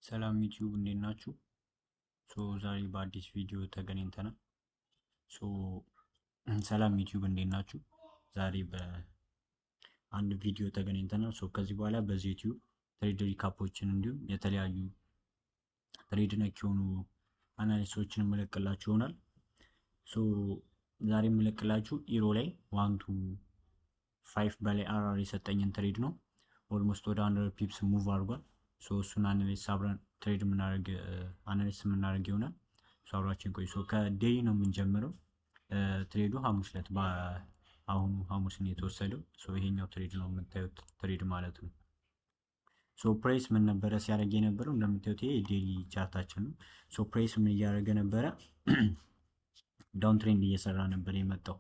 ሰላም ዩቲዩብ፣ እንዴት ናችሁ? So ዛሬ በአዲስ ቪዲዮ ተገናኝተናል። So ሰላም ዩቲዩብ፣ እንዴት ናችሁ? ዛሬ በአንድ ቪዲዮ ተገናኝተናል። So ከዚህ በኋላ በዚህ ዩቲዩብ trade recap ኦችን እንዲሁም የተለያዩ trade ነክ የሆኑ analysis ኦችን የምለቅላችሁ ይሆናል። So ዛሬ የምለቅላችሁ ኢሮ ላይ 1 to 5 በላይ RR የሰጠኝን trade ነው። Almost ወደ 100 pips move አድርጓል። So እሱን analysis አብረን trade የምናደርግ analysis የምናደርግ ይሆናል። So አብራችን ቆዩ። So ከ daily ነው የምንጀምረው። Trade ኡ ሐሙስ ዕለት፣ በአሁኑ ሐሙስ ነው የተወሰደው። So ይሄኛው trade ነው የምታዩት trade ማለት ነው። So price ምን ነበረ ሲያደርግ የነበረው? እንደምታዩት ይሄ daily chart ኣችን ነው። So price ምን እያደረገ ነበረ? Downtrend እየሰራ ነበር የመጣው።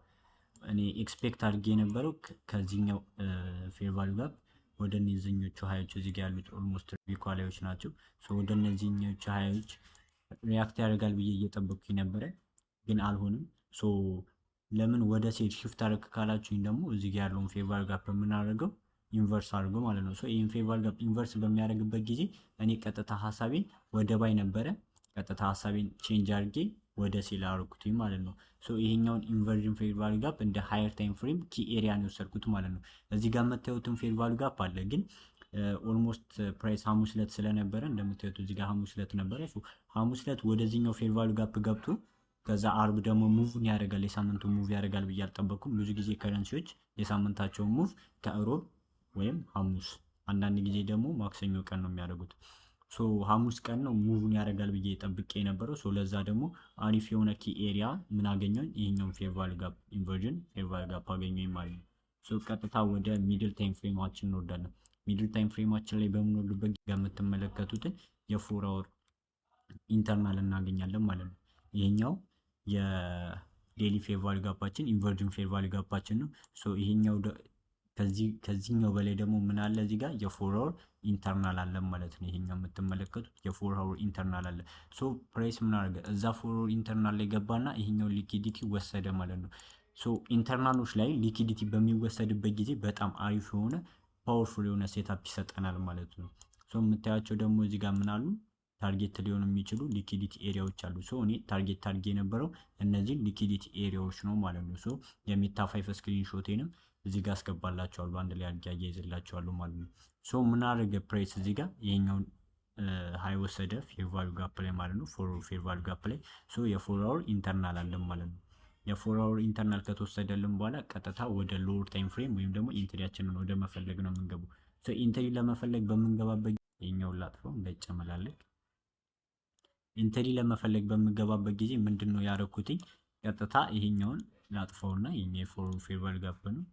እኔ expect አድርጌ የነበረው ከዚህኛው fair value gap ወደ እነዚህኞቹ high ኦች፣ እዚህ ጋር ያሉት almost equal high ኦች ናቸው። ወደ እነዚህኞቹ high ኦች react ያደርጋል ብዬ እየጠበቅኩኝ ነበረ፣ ግን አልሆንም። So ለምን ወደ sell shift አደረግ ካላችሁኝ ደግሞ እዚህ ጋር ያለውን fair value gap የምናደርገው inverse አድርጎ ማለት ነው። So ይህን fair value gap inverse በሚያደርግበት ጊዜ እኔ ቀጥታ ሀሳቤን ወደ buy ነበረ፣ ቀጥታ ሀሳቤን change አድርጌ ወደ sell አደረኩትኝ ማለት ነው። So ይሄኛውን inversion fair value gap እንደ higher time frame key area ነው የወሰድኩት ማለት ነው። እዚህ ጋር የምታዩትን fair value gap አለ፣ ግን almost price ሐሙስ ዕለት ስለነበረ፣ እንደምታዩት እዚህ ጋር ሐሙስ ዕለት ነበረ። ሐሙስ ዕለት ወደዚህኛው fair value gap ገብቶ ከዛ አርብ ደግሞ move ን ያደርጋል፣ የሳምንቱ move ያደርጋል ብዬ አልጠበቅኩም። ብዙ ጊዜ currency ዎች የሳምንታቸውን move ከእሮብ ወይም ሐሙስ፣ አንዳንድ ጊዜ ደግሞ ማክሰኞ ቀን ነው የሚያደርጉት። So ሐሙስ ቀን ነው move ን ያደርጋል ብዬ ጠብቄ የነበረው። So ለዛ ደግሞ አሪፍ የሆነ key area ምን አገኘን? ይሄኛውን fair value gap፣ inversion fair value gap አገኘኝ ማለት ነው። So ቀጥታ ወደ middle time frame ኣችን እንወርዳለን። Middle time frame ኣችን ላይ በምንወርድበት ጊዜ የምትመለከቱትን የ 4 hour internal እናገኛለን ማለት ነው። ይሄኛው የ daily fair value gap ኣችን inversion fair value gap ኣችን ነው። So ይሄኛው ከዚህኛው በላይ ደግሞ ምን አለ? እዚህ ጋር የ 4 hour internal አለ ማለት ነው። ይሄኛው የምትመለከቱት የ 4 hour internal አለ። So price ምን አደረገ? እዛ 4 hour internal ላይ ገባና ይሄኛው liquidity ወሰደ ማለት ነው። So internal ኦች ላይ liquidity በሚወሰድበት ጊዜ በጣም አሪፍ የሆነ powerful የሆነ setup ይሰጠናል ማለት ነው። So የምታያቸው ደግሞ እዚህ ጋር ምን አሉ? Target ሊሆኑ የሚችሉ liquidity area ዎች አሉ። So እኔ target አድርጌ የነበረው እነዚህን liquidity area ዎች ነው ማለት ነው። So የ Meta 5 screenshot ኤንም እዚህ ጋር አስገባላችኋለሁ፣ አንድ ላይ አድርጌ አያይዝላችኋለሁ ማለት ነው። So ምን አደረገ price? እዚህ ጋር ይሄኛውን high ወሰደ fair value gap ላይ ማለት ነው። 4 hour fair value gap ላይ። So የ 4 hour internal አለን ማለት ነው። የ 4 hour internal ከተወሰደልን በኋላ ቀጥታ ወደ lower time frame ወይም ደግሞ entry ያችንን ወደ መፈለግ ነው የምንገባው። So entry ለመፈለግ በምንገባበት፣ ይሄኛውን ላጥፈው እንዳይጨመላለቅ። Entry ለመፈለግ በምገባበት ጊዜ ምንድን ነው ያደረኩትኝ? ቀጥታ ይሄኛውን ላጥፈውና ይሄኛው የ 4 hour fair value gap ነው።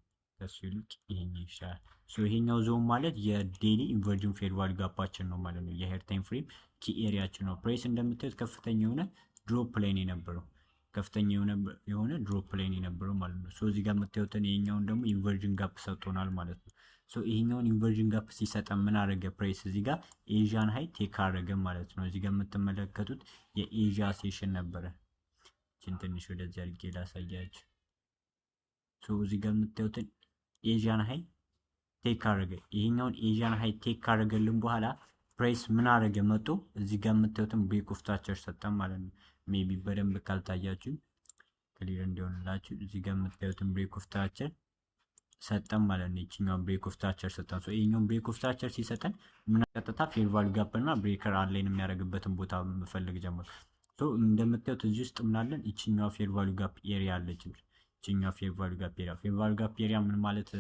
ከሱ ይልቅ ይሄኛው ይሻላል። So ይሄኛው ዞን ማለት የ daily inversion fair value gap ኣችን ነው ማለት ነው። የ higher time frame key area ኣችን ነው። Price እንደምታዩት ከፍተኛ የሆነ drop ላይ ነው የነበረው። ከፍተኛ የሆነ drop ላይ ነው የነበረው ማለት ነው። So እዚህ ጋር የምታዩትን ይሄኛውን ደግሞ inversion gap ሰጥቶናል ማለት ነው። So ይሄኛውን inversion gap ሲሰጠን ምን አደረገ price? እዚህ ጋር Asian high take አደረገ ማለት ነው። እዚህ ጋር የምትመለከቱት የ Asia session ነበረ። ይህችን ትንሽ ወደዚህ አድርጌ ላሳያችሁ። So እዚህ ጋር የምታዩትን Asian high take አደረገ። ይሄኛውን Asian high take ካደረገልን በኋላ price ምን አደረገ? መጥቶ እዚህ ጋር የምታዩትን break of structure ሰጠን ማለት ነው። Maybe በደንብ ካልታያችሁ clear እንዲሆንላችሁ እዚህ ጋር የምታዩትን break of structure ሰጠን ማለት ነው። ይችኛውን break of structure ሰጠን። So ይሄኛውን break of structure ሲሰጠን ምን ቀጥታ fair value gap እና breaker align የሚያደርግበትን ቦታ መፈለግ ጀመር። So እንደምታዩት እዚህ ውስጥ ምናለን? ይችኛዋ fair value gap area አለች። ይችኛዋ fair value gap area፣ fair value gap area ምን ማለት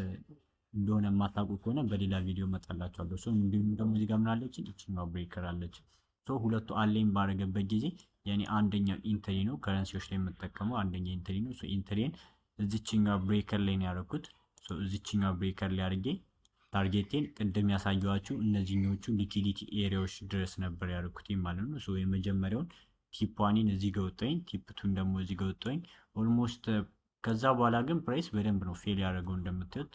እንደሆነ የማታውቁ ከሆነ በሌላ ቪዲዮ እመጣላችኋለሁ። So እንዲሁም ደግሞ እዚህ ጋር ምን አለችን? ይችኛዋ breaker አለች። So ሁለቱ align ባደረገበት ጊዜ የኔ አንደኛው entry ነው። Currency ዎች ላይ የምጠቀመው አንደኛው entry ነው። So entry ን እዚችኛዋ breaker ላይ ነው ያደረኩት። So እዚችኛዋ breaker ላይ አድርጌ target ኤን ቅድም ያሳየኋችሁ እነዚህኞቹ liquidity area ዎች ድረስ ነበር ያደረኩት ማለት ነው። So የመጀመሪያውን TP one ን እዚህ ጋር ወጣኝ፣ TP two ን ደግሞ እዚህ ጋር ወጣኝ። Almost ከዛ በኋላ ግን price በደንብ ነው fail ያደረገው እንደምታዩት።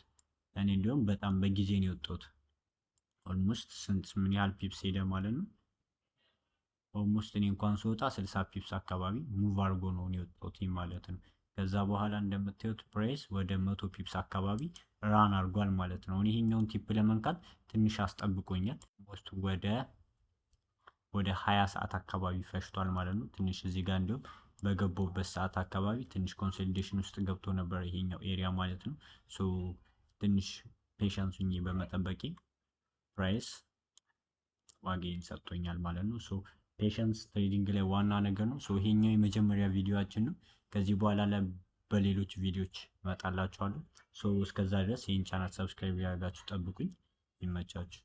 እኔ እንዲሁም በጣም በጊዜ ነው የወጣሁት። Almost ስንት ምን ያህል pips ሄደ ማለት ነው? Almost እኔ እንኳን ስወጣ 60 pips አካባቢ move አድርጎ ነው የወጣሁት ማለት ነው። ከዛ በኋላ እንደምታዩት price ወደ 100 pips አካባቢ run አድርጓል ማለት ነው። እኔ ይሄኛውን TP ለመንካት ትንሽ አስጠብቆኛል። Almost ወደ ወደ 20 ሰዓት አካባቢ ፈጅቷል ማለት ነው። ትንሽ እዚህ ጋር እንዲሁም በገባሁበት ሰዓት አካባቢ ትንሽ consolidation ውስጥ ገብቶ ነበር ይሄኛው area ማለት ነው። So ትንሽ patience ሁኜ በመጠበቄ price ዋጋዬን ሰጥቶኛል ማለት ነው። So patience trading ላይ ዋና ነገር ነው። So ይሄኛው የመጀመሪያ ቪዲዮአችን ነው። ከዚህ በኋላ በሌሎች ቪዲዮዎች እመጣላችኋለሁ። So እስከዛ ድረስ ይህን channel subscribe እያደረጋችሁ ጠብቁኝ። ይመቻችሁ።